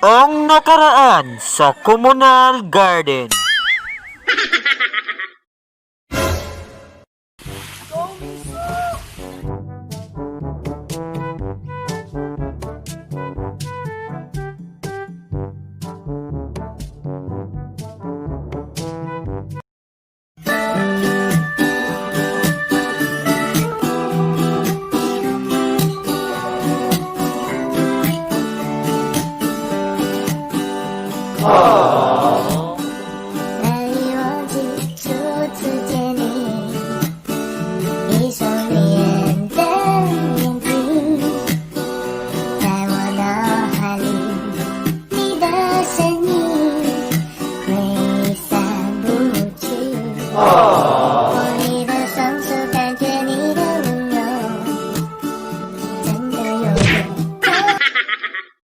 Ang nakaraan sa Communal Garden. 难以忘记初次见你，一双迷人的眼睛，在我脑海里，你的身影挥散不去。握你的双手，感觉你的温柔，真的有点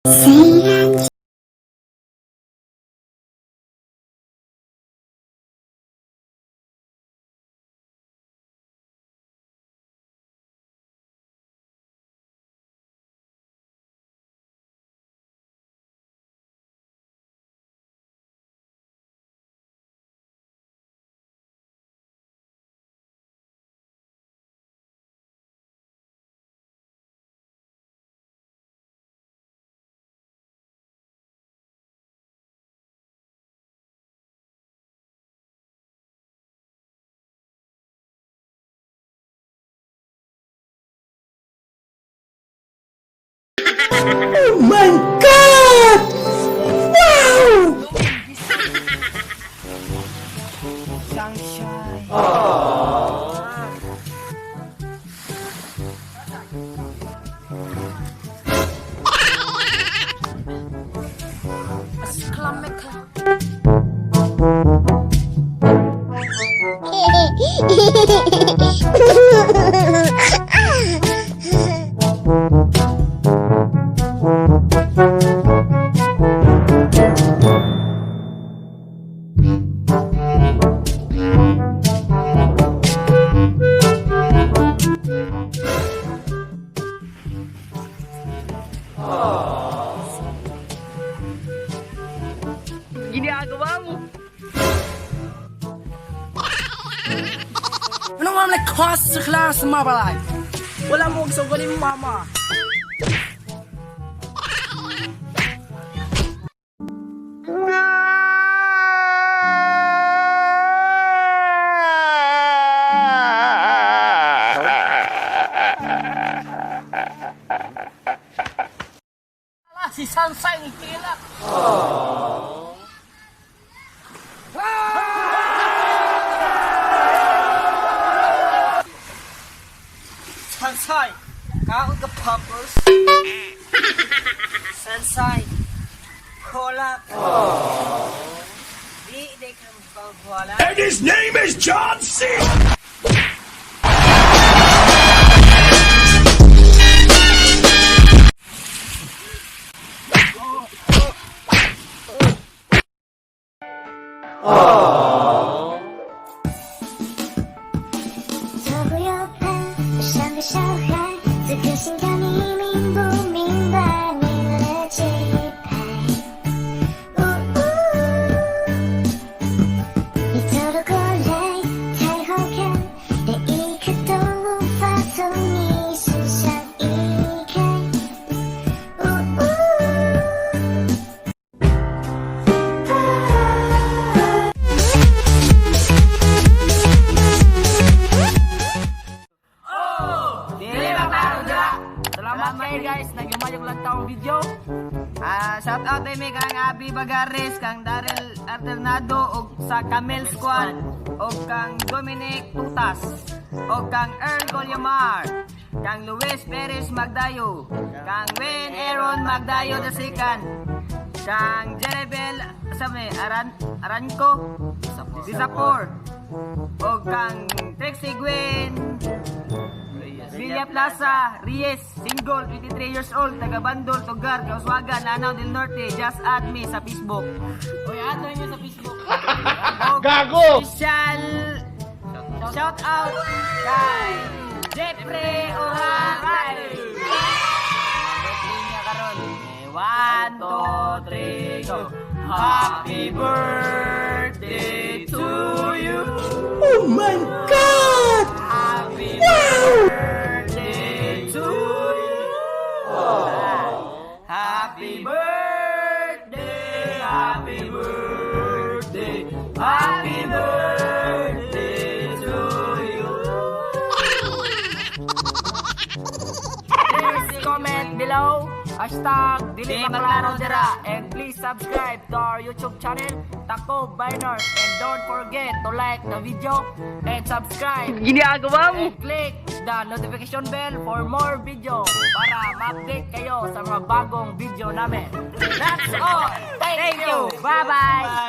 虽然。 Sunshine. Ginagawa mo. Ano man like cost sa class mabalay? Wala mo gusto ko ni mama. Si Sansay ni Kila. Sansay, kaon ka poppers. Sansay, kolak. Di di ka magpagwala. And his name is John C. 左顾右盼，我像个小孩，此刻心跳，你明不明白？迷了节拍。呜呜，你走了过来，太好看，连一刻都无法从你身上移开。呜呜。 Dili ba klaro dira? Salamat kayo guys, nagyumayong lang taong video. Ah, shout out ay mi kang Abi Bagares, kang Daryl Alternado ug sa Camel Squad ug kang Dominic Tutas ug kang Earl Golyamar, kang Luis Perez Magdayo, kang Wayne Aaron Magdayo the second, kang Jerebel sa may Aran Aranco Disapor ug kang Trixie Gwen Villa Plaza, Reyes, single, 23 years old, taga Bandol, Tugar, Kauswagan, Lanao del Norte. Just add me sa Facebook. Uy, add nyo sa Facebook. Gago! Special shout out kay Jeffrey Oharay. Birthday niya karon. One, two, three, go. Happy birthday to you. Oh my God! Happy birthday to you. Happy birthday, happy birthday, happy birthday to you. Please comment below. #DiliMaklaro Di Maklaro Dira. And please subscribe to our YouTube channel, Taco Biners. And don't forget to like the video and subscribe. Ginagawa mo. And click the notification bell for more video para ma-update kayo sa mga bagong video namin. That's all. Thank Thank you. you. Bye-bye.